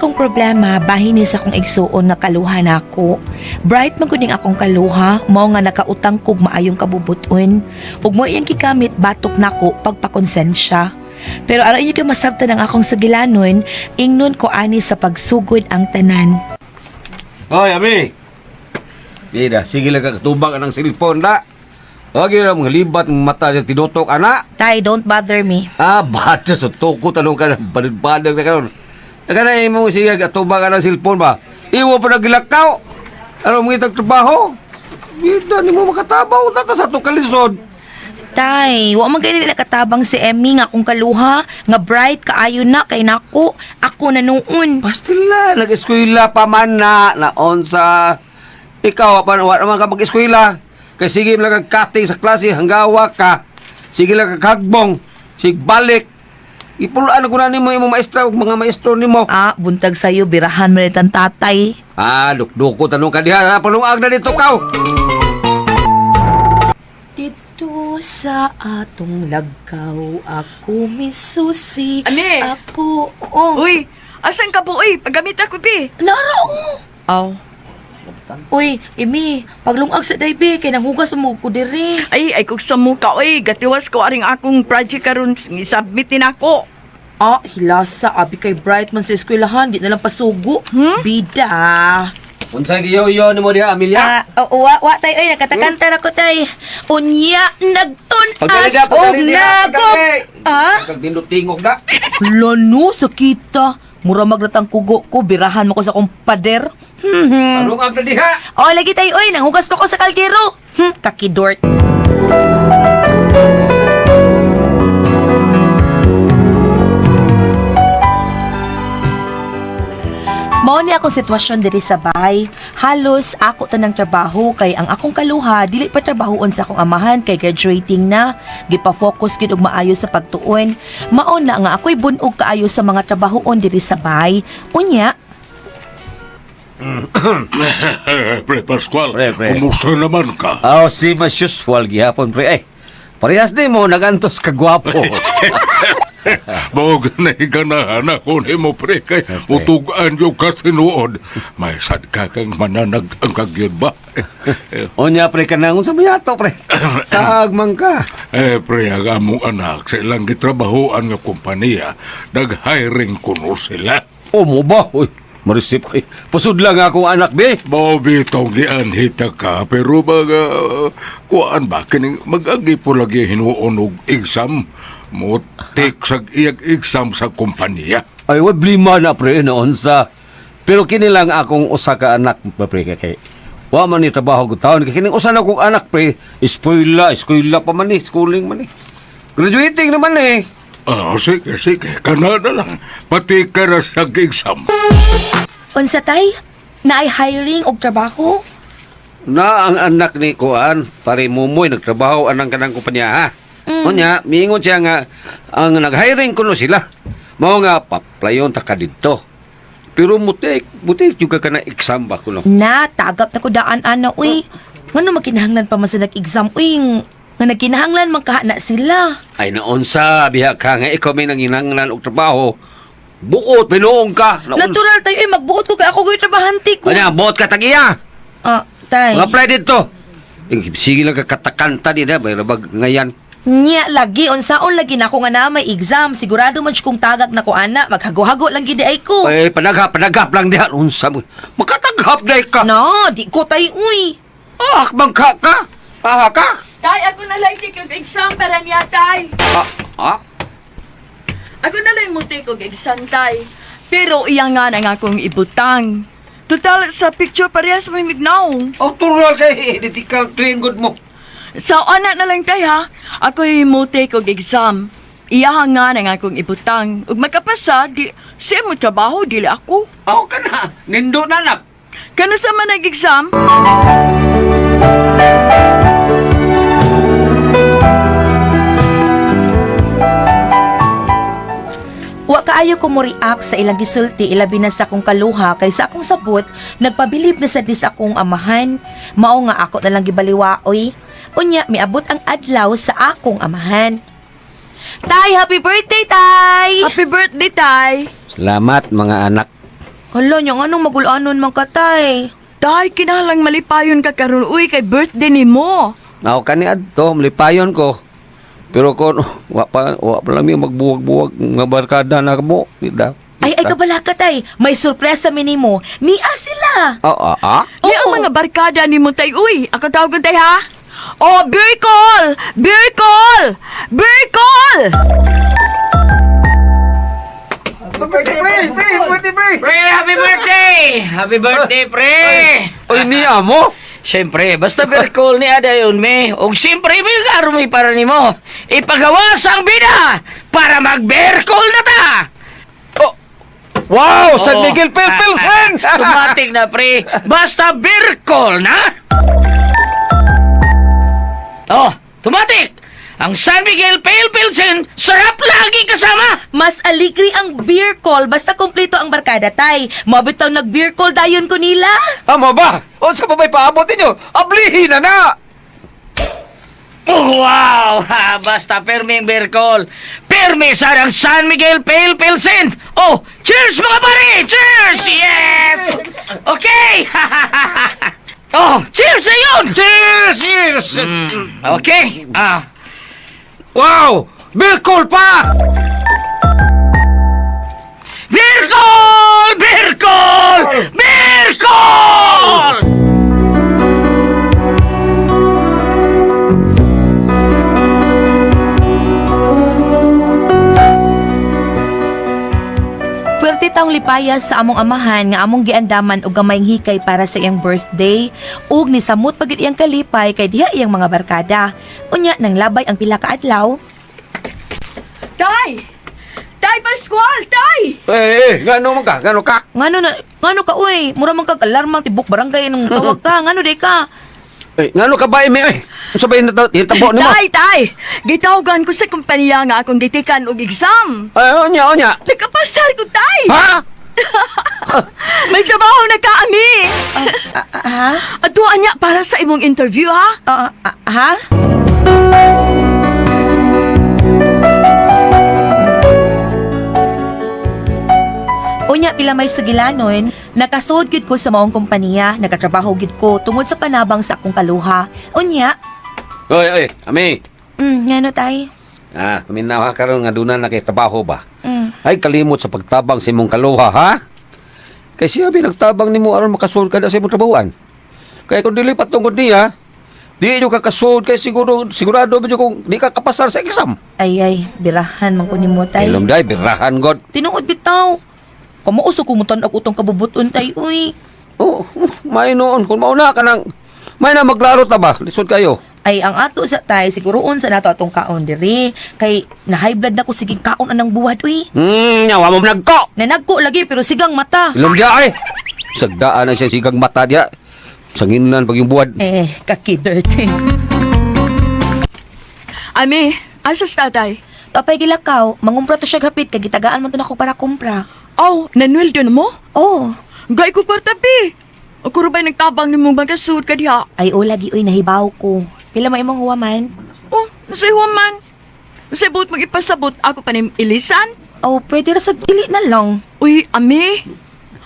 akong problema bahin ni sa akong igsuon nga kaluha nako. Bright man gud ning akong kaluha, mao nga nakautang kog maayong kabubuton. Ug mo iyang gigamit batok nako pagpakonsensya. Pero aron inyo kay masabtan ang akong sagilanon, ingnon ko ani sa pagsugod ang tanan. Hoy, Ami. Bida, sige lang kakatubang ang cellphone da. Wag yun ang mga libat ng mata sa tinutok, ana. Tay, don't bother me. Ah, bata sa toko, tanong ka na, balid-balid na karon. Naka na imo sige atubang ang cellphone ba? Iwo pa nagilakaw. Ano mo itag trabaho? Bida, ni mo makatabaw, tata sa itong kalisod. Tay, wa man gani nakatabang si Emmy nga akong kaluha, nga bright kaayo na kay nako, ako na noon. Pastila, nag-eskwela pa man na, naon sa... Ikaw, pa, wa naman ka mag-eskwela. Kay sige lang kag cutting sa klase, hanggawa ka. Sige lang kag hagbong, sige balik. Ipulaan ko na nimo imong maestra ug mga maestro nimo. Ah, buntag sayo, birahan mo ang tatay. Ah, dukduko tanong ka diha, ah, palungag na dito kaw. Dito sa atong lagaw, ako misusi. Ani? Ako, oh. Uy, asan ka po, uy? Paggamit ako, bi. Nara, oh. Aw. Uy, Imi, paglungag sa daybi, kay nanghugas mo ko diri. Ay, ay kog sa muka, uy. Gatiwas ko aring akong project karon isubmit ni nako. Ah, hilasa, abi kay Bright man sa eskwelahan, di na lang pasugo. Bida. Unsay giyo-yo nimo diha, Amelia? Ah, oh, wa, wa tay, oy, nakatakanta na ko tay. Unya, nagtun-as og nagop. Ah? Kag tingog da. Lano, sakita. Mura magratang kugo ko, birahan mo ko sa akong pader. Palungag na diha. Oh, lagi tayo, oy, nanghugas pa ko sa kalgero. Kakidort. Mao ni akong sitwasyon diri sa bahay. Halos ako tanang trabaho kay ang akong kaluha dili pa trabahoon sa akong amahan kay graduating na. Gipa-focus gid og maayo sa pagtuon. Mao na nga ako'y bunog kaayo sa mga trabahoon diri sa bahay. Unya, Pre Pascual, Pre, pre. kumusta naman ka? Oh, si mas usual gihapon pre. Ay, parehas ni mo nagantos ka gwapo. Mao ganay ganahan ako nimo pre kay utugan yung kasinuod. May sad ka kang mananag ang kagyud ba? Unya pre kanang unsa may ato pre? Saag man ka. Eh pre, ang among anak sa ilang gitrabahoan nga kompanya, nag-hiring kuno sila. O mo ba? Uy, marisip kay. Pasud lang akong anak be. Mao bitong gianhita ka pero mga kuan ba kining mag-agi po lagi hinuon og exam mo take sa iyag exam sa kompanya. Ay, wa blima na pre noon sa. Pero kini lang akong usa ka anak pa, pre kay kay. Wa man ni trabaho gud taon kay kining usa na akong anak pre, eskwela, eskwela pa man ni, schooling man ni. Graduating naman eh. Ah, sige, sige. Kana na lang. Pati ka na sa exam. Unsa tay? Naay hiring og trabaho? Na ang anak ni Kuan, pare Mumoy nagtrabaho anang kanang kumpanya ha. Unya, miingon siya nga ang nag-hiring kuno sila. Mao nga paplayon ta ka didto. Pero mutik, mutik juga ka na exam ba kuno. Na, tagap na ko daan ana uy. Ngano makinahanglan pa man sa nag-exam uy? Nga nagkinahanglan man kaha na sila. Ay naunsa biha ka nga ikaw may nanginanglan og trabaho. Buot binuong ka. Naunsa. Natural tayo uy, magbuot ko kay ako ko'y trabahante ko. Kanya, buot ka tagiya. Ah, tay. Mag-apply dito. Eh, sige lang ka katakanta din ha, bayra bag ngayan. Nya lagi unsaon lagi nako nga na may exam sigurado man siya kung tagak na ko ana maghago-hago lang gid ay ko. Ay, panaghap, panaghap lang diha. Unsa mo. Makataghap na ka. No, di ko tay uy. Ah, akbang ka ka. Aha ka. Tay, ako na lang take og exam para niya, tay. Ah, ah. Ako na lang mo take og exam, tay. Pero iya nga na nga akong ibutang. Total, sa picture parehas may mignaw. Oh, tural kay identical twin good mo. Sa ana na lang tay ha. Ako'y mo take og exam. Iya nga na nga akong ibutang. Ug makapasa, di, siya mo trabaho, dili ako. Aw ka na. Nindo na nak. Kano sa man nag-exam? Wa kaayo ko mo react sa ilang gisulti ilabi na sa akong kaluha kay sa akong sabot nagpabilib na sad ni sa akong amahan. Mao nga ako na lang gibaliwaoy. Unya miabot ang adlaw sa akong amahan. Tay, happy birthday, Tay! Happy birthday, tay! Salamat mga anak. Hala, nya nganong magulanon man ka, tay? Tay, kinahanglang malipayon ka karon uy kay birthday nimo. Nao kani adto, malipayon ko. Pero kon wa pa lang mi magbuwag-buwag nga barkada na mo. Di. Ay, ay, kabala ka, tay. May sorpresa mi nimo. Nia sila. Ah, ah, ah. Di ang Oo. mga barkada nimo tay uy. Ako tawagon tay ha. Oh, beer call! Beer call! Beer call! Pre, pre, pre, pre. Pre, happy birthday! Happy birthday, pre! Oy, niya mo. Siyempre, basta beer call ni Ada yun, me. Og siyempre, may laro may para nimo. Ipagawas ang bida para mag-beer call na ta! Oh. Wow, San Oo. Miguel Pilpilsen. Tumating na, pre. Basta beer call na! Oh, tumatik! Ang San Miguel Pale Pilsen, sarap lagi kasama! Mas aligri ang beer call basta kumpleto ang barkada, tay. Mabitaw nag beer call dayon ko nila. Amo ba? Unsa pa ba'y paabot ninyo? Ablihin na na. Oh, wow! Ha, basta permi ang beer call. Permi sa ang San Miguel Pale Pilsen. Oh, cheers mga pare! Cheers! Yes! Okay! Oh, cheers na yun! Cheers! Cheers! Okay. Ah, Wow! Beer call pa! Beer call! Beer call! Beer call! Puwerte taong lipayas sa among amahan nga among giandaman og gamayng hikay para sa iyang birthday ug nisamot pagid iyang kalipay kay diha iyang mga barkada. Unya nang labay ang pila ka adlaw. Tay! Tay Pascual, tay! Eh, eh, ngano man ka? Ngano ka? Ngano na ngano ka uy, mura man kag alarmang tibok barangay nung tawag ka, ngano day ka? Eh, ngano ka ba, Amy? Eh, unsa ba yung hitabo nimo? Tay, tay! Gitawgan ko sa kumpanya nga akong gitikan og exam. Ay, onya, onya. Nakapasar ko, tay! Ha? May trabaho na ka, ami! Ah, ah, ha? Atuan niya para sa imong interview, ha? Ah, ah, ha? Unya pila may sugilanon, nakasuod gyud ko sa maong kompanya, nakatrabaho gyud ko tungod sa panabang sa akong kaluha. Unya, Oy, oy, Ami. Ngano tay? Ah, paminaw ha karon nga duna na kay trabaho ba? Mm. Ay kalimot sa pagtabang sa imong kaluha, ha? Kay siya binagtabang nimo aron makasuod ka na sa imong trabahoan. Kay kung dili patungod niya, di nyo kakasuod kay siguro sigurado ba kung di ka kapasar sa exam. Ay ay, birahan man ko nimo tay. Ilom day, birahan god. Tinuod bitaw. Kamao sa kumutan ako utong kabubuton tay uy. Oh, may noon kung mauna ka nang may na maglaro ta ba? Lisod kayo. Ay ang ato sa tay siguroon sa nato atong kaon diri kay na high blood na ko sige kaon anang buwad uy. Nyawa mo nagko. Nanagko lagi pero sigang mata. Ilom dia ay. Sagdaan na siya sigang mata dia. Sanginan pag yung buwad. Eh, kaki dirty. Ami, asas tatay? Tapay gilakaw, mangumpra to siya hapit kay gitagaan man to nako para kumpra. Oh, nanuel na mo? Oh, Gay ko kwarta, bi. Ako rin ba'y nagtabang ni mong magkasuod ka diha? ay o lagi uy nahibaw ko. Pila mo imong huwaman? Oh, nasa'y huwaman. Nasa'y buot mong ipasabot, ako pa nim ilisan. Oh, pwede ra sa dili na lang. Uy, ami,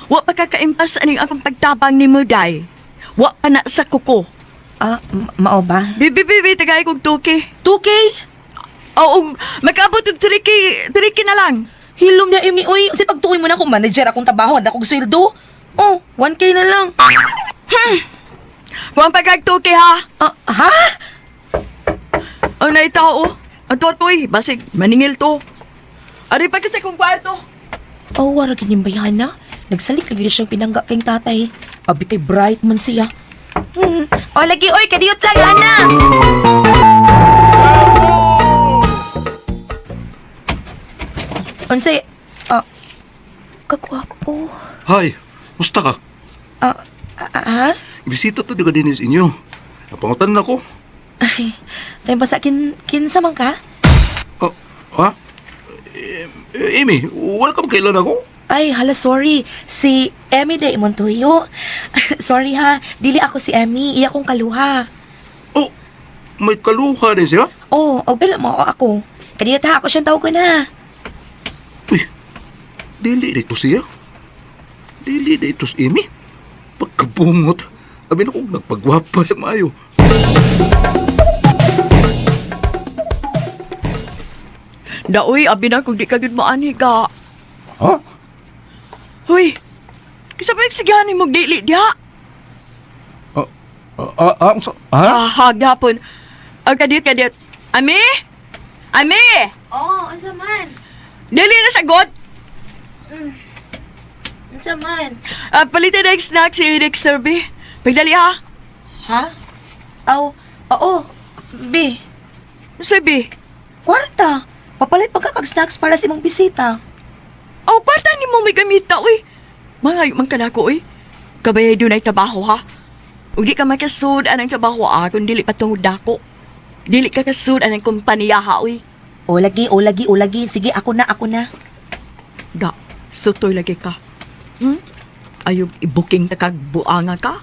wa pa kakaimpas aning akong pagtabang ni mo, day. Wa pa na sa kuko. Ah, mao ba? Bibi, bibi, tagay kong tuki. 2K? Oo, magkaabot og 3K, 3K na lang. Hilom niya imi uy. Kasi pagtuoy mo na akong manager akong trabaho, at akong sweldo. Oh, 1K na lang. Huwag pagkag 2K, ha? Ah, ha? Ang naitao, ang tuwat basig, maningil to. Ari pa kasi kong kwarto. Oh, wala ganyan bayana. Nagsalik lagi na siyang pinangga kayong tatay. Abi kay bright man siya. O, lagi, oy, kadiyot lang, ana! Unsay, ah, kagwapo. Hi, musta ka? Ah, ah, ah, ha? Bisita to di ka din sa inyo. Napangutan na ko. Ay, tayo pa sa kinsa man ka? Oh, ha? Eh, eh, Amy, welcome kailan ako? Ay, hala, sorry. Si Emmy de Montoyo. Sorry ha, dili ako si Emmy. Iya kong kaluha. Oh, may kaluha din siya? Oh, og dili mo ako. Kadiyot ha, ako siyang tawag ko na. Uy, dili dito siya. Dili na ito si Amy. Pagkabungot. Abi na kung nagpagwapa sa maayo. Daoy, abi na kung di ka gud maani ka. Ha? Huy, kasi pa sigahan mo dili diha. Ha? Ah, hagapon. Ah, kadit, kadit. Ami? Ami! Oh, unsa man? Dili na sagot. Unsa man? Ah, palitan na yung snack si Dexter B. Pagdali ha. Ha? Aw, oo. B, Sabi, kwarta. Papalit pagkakag snacks para sa imong bisita. aw, kwarta ni mo may gamita, uy. Mangayo man ka na ko, uy. Kabayay doon ay trabaho, ha? Ug di ka makasud anang trabaho, ah, kung dili patungod dako. Dili ka kasud anang kompanya, ha, uy. O lagi, o lagi, o lagi. Sige, ako na, ako na. Ga, sutoy lagi ka. Hmm? Ayog, i-booking ta kag buanga ka.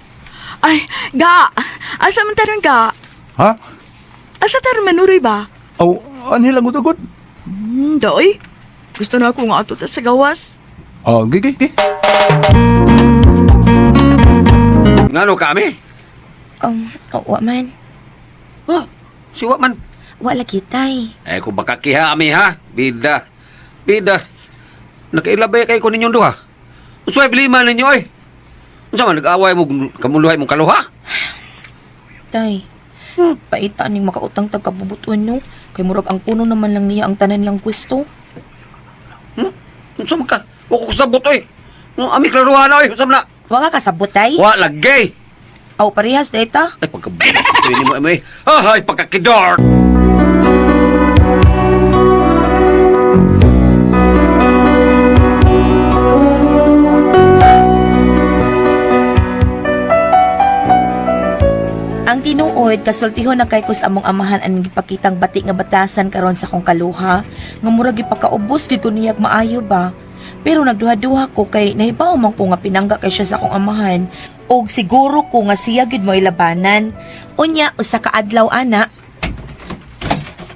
Ay, ga! Asa man taron ga? Ha? Asa taron manuroy ba? Aw, anhi lang gud. Daoy. Gusto na ako nga ato ta sa gawas. Ah, gi gi gi. Ngano ka, Ami? Oh, wa man. Ha? Siwa man. Wa lagi tay. Eh, kung baka kiha, Ami, ha? Bida. Bida. Nakailabay kay ko ninyong duha. Usay bilima ninyo, eh. Unsa man, nag-away mo, kamuluhay mong kaluha? Tay, paita ning makautang tag kabubuton no. Kay murag ang puno naman lang niya ang tanan niyang gusto. Hmm? Unsa man ka? Wa ko kasabot, eh. Ami, klaruha na, eh. Unsa man na? Wa ka kasabot tay? Wa lagi. Aw parehas data. Ay, pagkabuto ni mo, Ami. Ay, pagkakidor! Ang tinuod kasultihon na kay kus among amahan ang gipakitang bati nga batasan karon sa akong kaluha nga murag gipakaubos gyud ko niyag maayo ba. Pero nagduha-duha ko kay nahibaw man ko nga pinangga kay siya sa akong amahan og siguro ko nga siya gyud mo'y labanan. Unya usa ka adlaw ana.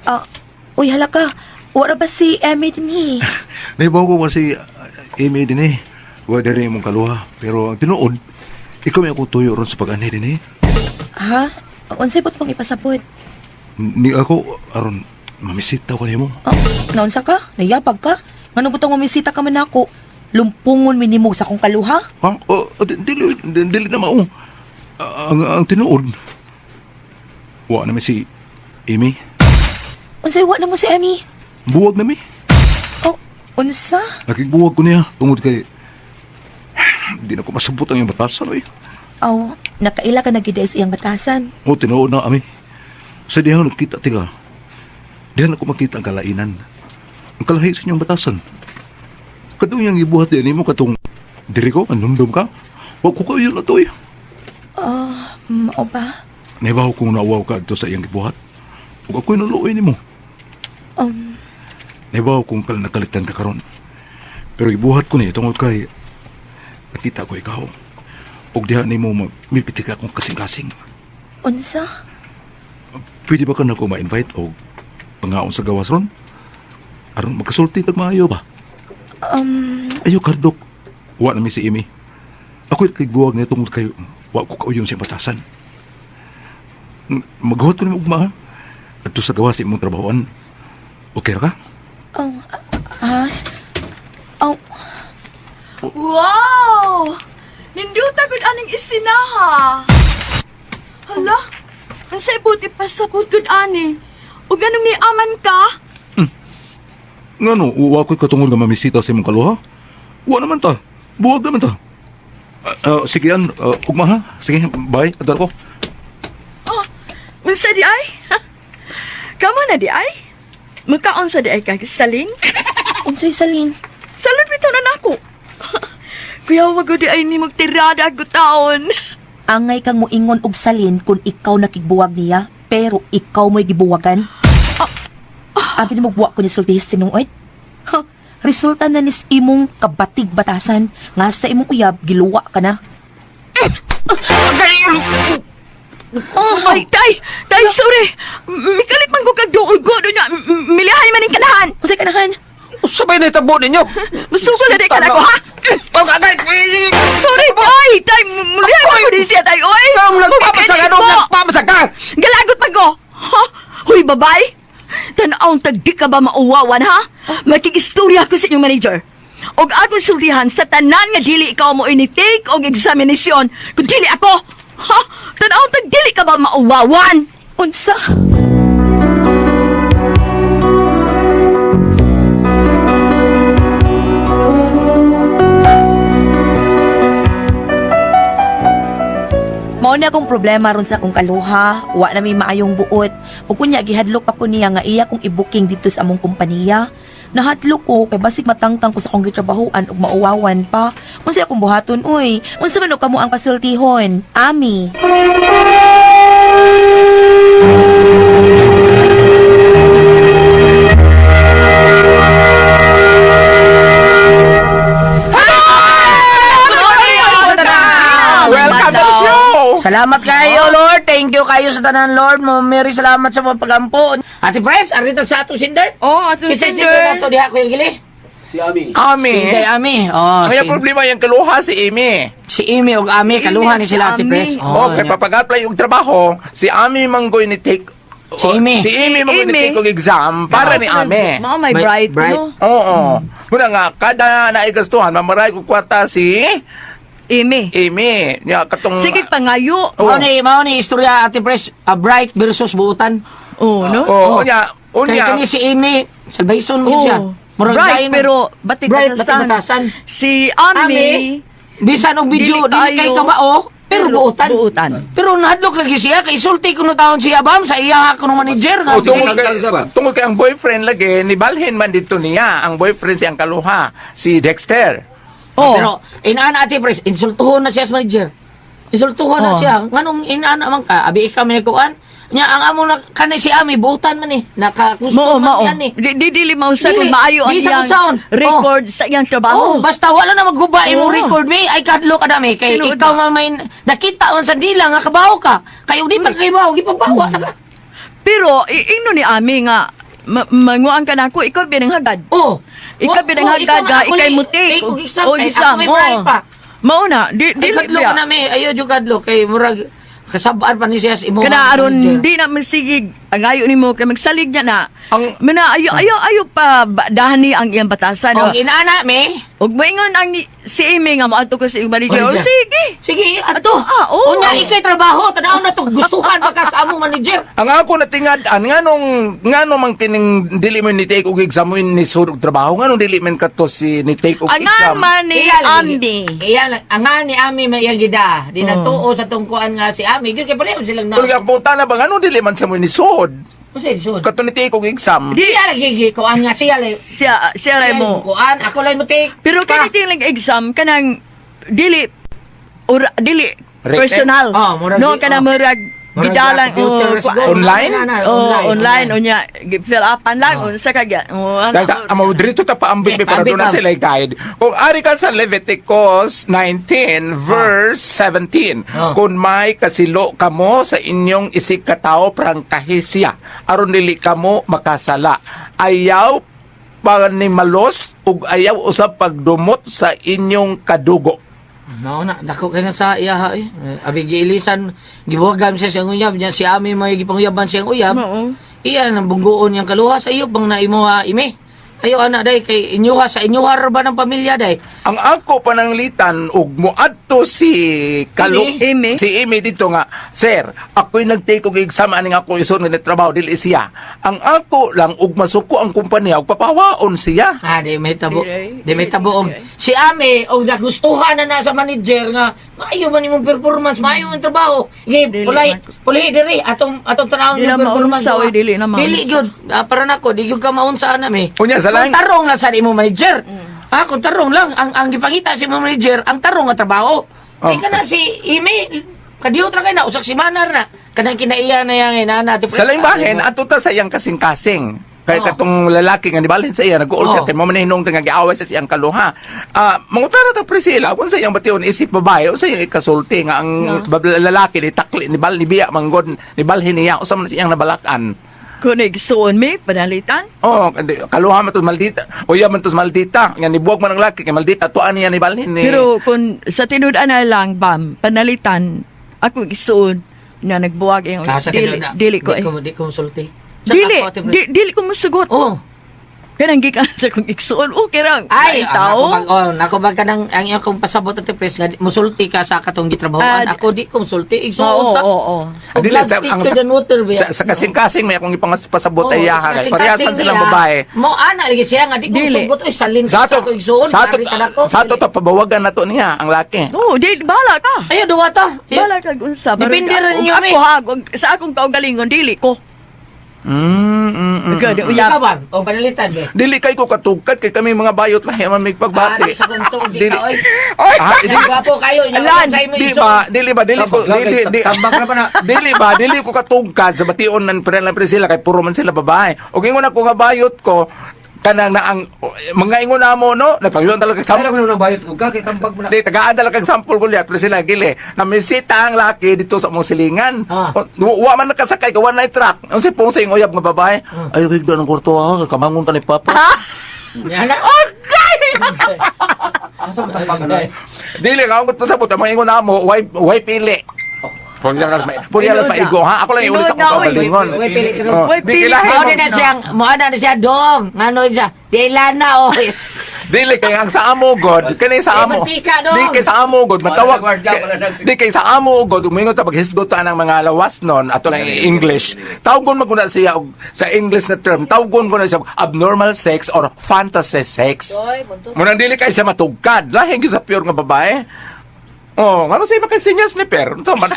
Ah, uy hala ka. Wala ba si Emmy dinhi? Naibaw ko kasi Amy din eh. Wa diri imong kaluha. Pero ang tinuod, ikaw may akong tuyo ron sa pag-anhi din eh. Ha? Unsay bot mong ipasabot? Ni ako aron mamisita ko nimo. Oh, naunsa ka? Nayabag ka? Ngano butang mamisita ka man nako? Lumpungon minimog sa akong kaluha? Ha? Oh, dili dili na mao. Ang tinuod. Wa na mi si Amy. Unsay wa na mo si Emmy? Buwag na mi. Oh, unsa? Nakigbuwag ko niya tungod kay di na ko masabot ang iyong batasan oy. Aw, nakaila ka na gyud sa iyang batasan. O tinuod na ami. Sa dihang nagkita tiga. Dihan ako makita ang kalainan. Ang kalahi sa inyong batasan. Katong iyang ibuhat din nimo katong diri ko anumdum ka. Wa ko kayo na to eh. Ah, mao ba? Nahibaw kong nauwaw ka adto sa iyang gibuhat. Ug ako'y naluoy nimo. Nahibaw kong nakalitan ka karon. Pero gibuhat ko ni tungod kay nakita ko ikaw. Ug diha nimo mipitik akong kasing-kasing. Unsa? Pwede ba ka na ko ma-invite o pangaon sa gawas ron? Aron magkasulti tag maayo ba? Ayo kardok. Wa na mi si Amy. Ako'y kigbuwag niya tungod kay wa ko kauyon sa batasan. Maghuot ko nimo ugma. Ha? Adto sa gawas imong trabahoan. Okay ra ka? Oh, ah, oh, Wow! Ninduta gud aning isinaha. Hala, ang sa ibuti pasabot gud ani. Ug anong niaman ka? Ngano, wa ko'y katungod nga mamisita sa imong kaluha? Wa naman ta. Buwag naman ta. Sige yan, ugma ha. Sige, bye. Adto ko. Oh, unsa di ay? Kamo na di ay? Magkaon sa di ay kag saling? unsay salin? Salon bitaw na nako. Kuya, wag di ay ni magtirada ag taon. Angay kang moingon og salin kung ikaw nakigbuwag niya, pero ikaw mo'y gibuwagan. Abi ni magbuwa ko ni sultihis tinuod. Ha, resulta na nis imong kabatig batasan nga sa imong uyab giluwa ka na. Oh, ay, tay! Tay, sorry! Mikalit man ko kag duol ko doon niya. Milihay man ang kanahan! Unsay kanahan? Usabay na itabo ninyo. Masugol na di ka na ko, ha? Oh, agay! Tay, mulihan ko din siya, tay, oy! Ikaw ang nagpapasa ka nung nagpapasa ka! Galagot pa ko! Ha? Huy, babay! Tanawang tagdi ka ba mauwawan, ha? Makikistorya ko sa inyong manager. Og akong sultihan sa tanan nga dili ikaw mo ini-take og examination kung dili ako! Ha? Tanawang tagdili ka ba mauwawan? Unsa? Mao na akong problema ron sa akong kaluha, wa na may maayong buot. Ug kunya gihadlok pa ko niya nga iya kong i-booking dito sa among kompanya. Nahadlok ko kay basig matangtang ko sa akong gitrabahoan ug mauwawan pa. Unsa akong buhaton uy? Unsa man og kamo ang pasultihon? Ami. Welcome to the show! Salamat kayo, Lord. Thank you kayo sa tanan, Lord. Ma'am Mary, salamat sa mga pagampo. Ate Pres, arita sa atong sinder. Oh, atong Kinsa sinder. sinder nato diha ko yung gili? Si Ami. Ami. Si Day Ami. Oh, Ang si, problema yung kaluha si Amy. si Amy og Ami, kaluha ni sila si Ate Pres. Ami. Oh, kay papag-apply yung trabaho, si Ami manggoy ni take Si Amy. Si Amy manggoy ni Amy. take og exam para ni Ami. Mao may May bright, bright. no? Oo. Muna nga kada naigastuhan mamaray ko kwarta si Amy. Amy. Nya katong Sige pangayo. Oh. Mao ni istorya Ate Pres, a bright versus buutan. Oh, no? Oh, unya, Kay unya. kani si Amy, salvation mo Oh. siya. Murag Bright, lain man. pero batik Bright, batasan. batik batasan. Si Ami, Bisan og video, Dili dili kay kayo, kamao, pero buutan. buutan. Pero nahadlok lagi siya kay sulti kuno taon siya bam sa iya kuno manager nga. Oh, tungod kay ang boyfriend lagi ni balhin man dito niya ang boyfriend siyang kaluha si Dexter. Oh. Pero inana Ate Pres, insultuhon na siya sa manager. Insultuhon na Oh. siya. Nganong inana man ka, abi ikaw may kuan. Nya ang amo na kanay si Ami buutan man eh. Nakagusto Mao, man mao. yan eh. Di, di, dili mao sa Dili. kung maayo ang Di sa iyang kung saon. record sa iyang trabaho. Oh, basta wala na magguba imong Oo. record me. Ay kadlo ka dami kay Tinuod ikaw ba? man may nakita man sa dila nga kabaho ka. Kayo di pa kabaho, gipabawa na ka. Pero ingno ni Ami nga manguan ka na ako, ikaw binanghagad. Oh. Ikaw binanghagad nga, ga, ako ikay ni- mutik. Take og exam, O ay, exam, ako may bright oh. pa. Mao na, di Ay dili kadlo biya. ka na me, ayo jud kadlo kay murag kasabaan pa ni siya sa imong Kana aron manager. di na masigig ang ayo nimo kay magsalig niya na. Ang- Mana ayo ayo ayo pa dahan ni ang iyang batasan. Og inana me. Ug moingon ang si Amy nga moadto ko sa iyong manager. Manager. Oh, sige. Sige, ato. Ato, ah, oo. Unya ikay trabaho, tanaw na to gustuhan pa ka sa among manager. Ang ako natingad-an nganong ngano man kining dili man ni take og exam mo ni sud og trabaho nganong dili man kato si ni take og Angan exam. man ni Iya lagi. Ami. Iya lang, angan ni Ami may iyang gida. Di Oh. nagtuo sa tungkuan nga si Ami. Gyud kay pareho silang na. Tulog ang punta na ba nganong dili man siya mo ni sud? Unsay sud? Kato ni take og exam. Di- Iya lagi gi kuan nga siya lay. Siya siya ray Siya mo. kuan, ako lay mo take. Pero Pa. kini tingling exam kanang dili or dili Written? personal. Oh, murag no di- kanang oh. murag Murag bidalang sa computer oh, siguro. Online? Na, na, Oh, online, unya fill upan lang unsa ka gya. Oh, ano, Dahil amo diretso ta paambit Eh, para paambit, doon na ma'am. sila guide. Kung ari ka sa Leviticus 19 verse 17, Ah. kung may kasilo kamo sa inyong isig katao prangkahi siya aron dili kamo makasala. Ayaw panimalos ug ayaw usab pagdumot sa inyong kadugo. Mao na, dako kay na sa iya ha eh. Abi giilisan, gibuhagan siya siyang uyab, niya si Ami may gipanguyaban siyang uyab. Mao. Iya nang bunggoon niyang kaluha sa iyo bang naimo ha ime. Ayo ana day kay inyuha sa inyuha ra ba ng pamilya day. Ang ako pananglitan ug moadto si Kalu Amy. si Amy dito nga, sir, ako'y nag-take og exam aning ako isun nga trabaho dili siya. Ang ako lang ug masuko ang kumpanya ug papawaon siya. Ah, di may tabo. Di, Di may tabo og di. si Ami og nagustuhan na na sa manager nga maayo man imong performance, maayo man trabaho. Sige, Dili pulay, man. pulay diri atong atong tanawon Di yung na performance. maunsa, mo, oy, ah. dili na maunsa. Dili gyud. Ah, para nako, di gyud ka maunsa ana mi. Unya, sa Kung laing- tarong lang sa imong manager. Ah, kung tarong lang ang gipangita sa imong manager, ang tarong nga trabaho. Oh. Kay kana si Amy kadiyot ra kay na usak si Manar na. Kanang kinaiya na yang inana ati Sa laing bahin ato ta sa iyang kasing-kasing. Kay Oh. katong lalaki nga nibalhin sa iya nag-uol siya Oh. kay mo man hinong nga giaway sa siyang kaluha. Ah, mangutana ta Priscilla kung sa iyang bation isip babae usa iyang ikasulti nga ang lalaki ni takli ni bal ni biya manggod ni balhin niya usa man siyang nabalakan. Kung igsuon mi, panalitan. Oh, hindi, kaluha man to maldita. Uya man to maldita. Nga nibuwag man ang laki kay maldita tuan niya ni balhin ni. Pero kung sa tinud-an na lang, bam, panalitan, ako igsuon na nagbuwag yung Ah, sa dili, tinuod na. dili ko Di eh. ko, di ko musulti. Sa Dili, ako, Ate Pres. dili ko musugot. Oh. Kanang gikan sa kong igsuon, okay ra. Ay, Ay, tao. ako mag, oh, nako ba kanang ang iyong kong pasabot, Ate Pres, nga musulti ka sa katong gitrabahoan. Ah, Ako di ko musulti, igsuon Oo, ta. oo, oo. Og Dili, blood stick to the water ba? sa kasing-kasing may akong ipangpasabot sa Oo, iya ha. sa Kay parehas man kasing-kasing silang niya. babae. Mo ana lagi siya nga di ko Dili. musugot oy salin Sa sa ato, ako igsuon. sa ato, pari ka nako. sa ato to, pabawagan na to niya ang laki. Oo, di, bahala ka. Ayo duwa ta. Bahala ka unsa. Depende rin ninyo, Ako mi. ha, sa akong kaugalingon, dili ko. Good, uyab. Ikaw ba? O panalitan be. Dili kay ko katugkad kay kami mga bayot lahi man Ah, migpagbati. sa kong tuog di Dili. ka oy. Oy! Ah, dili, Gwapo kayo inyo. Alan, Sa imo di igsuon. ba, dili ba, dili ko, Tambak dili, lang, di, tambak na ba na? dili ba, dili ko katugkad sa bation nan pre lang pre sila kay puro man sila babae. O ingon ako nga bayot ko kanang na ang mga ingon na mo no, napagyon talaga Sa ko nang bayot ko ka kay tambag mo na. Di, tagaan talaga ang sample ko liya, pero sila gili. Namisita ang laki dito sa mong silingan. Ah. O, wa man nakasakay, kawan na truck. Ang si Pong sa iyong uyab nga babae. Ay, kay ng kwarto ha, kamangon ka ni Papa. Yan na. Okay! Asa mo tambag na? Dili, kaungot pa sa puta, mga ingon na mo, why pili? Puryalas maigo, ha? Ako lang iulit sa akong Tinuod na, oy. kaugalingon. Way pili ka Oh, Way di pili. kilahin Mao mo. di na siyang, mo na siya dong. Ngano siya? Di lana oy. Dili kay ang sa amo god, kani sa amo. Eh, mantika dong. Di kay sa amo god matawag. Wala na gwardiya, wala na- Di kay sa amo god umingon ta paghisgot ta ng mga lawas nun ato lang in English. Tawgon man guna siya og sa English na term, tawgon ko na siya og abnormal sex or fantasy sex. Munang dili kay siya matugkad. Lahi gyud sa pure nga babae. Oh, ngano sa imong sinyas ni Per? Unsa man?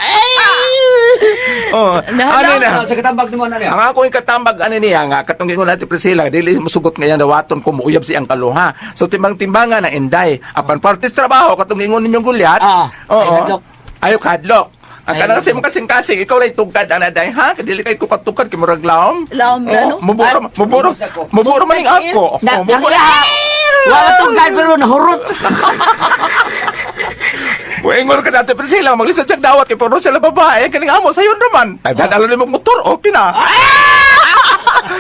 Oh, Nahala. ano na? Sa katambag nimo na niya. Ang ako yung katambag ani niya nga katong ingon natin Priscilla dili musugot nga iyang dawaton kung muuyab siyang kaluha. So timbang-timbangan na inday. Apan partis trabaho katong ingon ninyong gulyat. Ah, oo. ay hadlok. Ayo kadlok. Ang Ay, kanang kasi hadlok. mong kasing-kasing ikaw lay tugkad ana day ha dili kay tukad-tukad kay murag laom. Laom na, no? Oo, Muburo muburo muburo man ning ako. Na, Oh, muburo. Wala tungkad pero nahurot. Muingon ka dati Priscilla maglisod siyang dawat kay puro sila babae kaning amo sayon naman. Tagdadalo nimo motor okay na.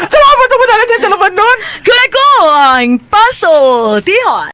Salamat mo na lang sa nun. Kuna ko ang Paso Tihon.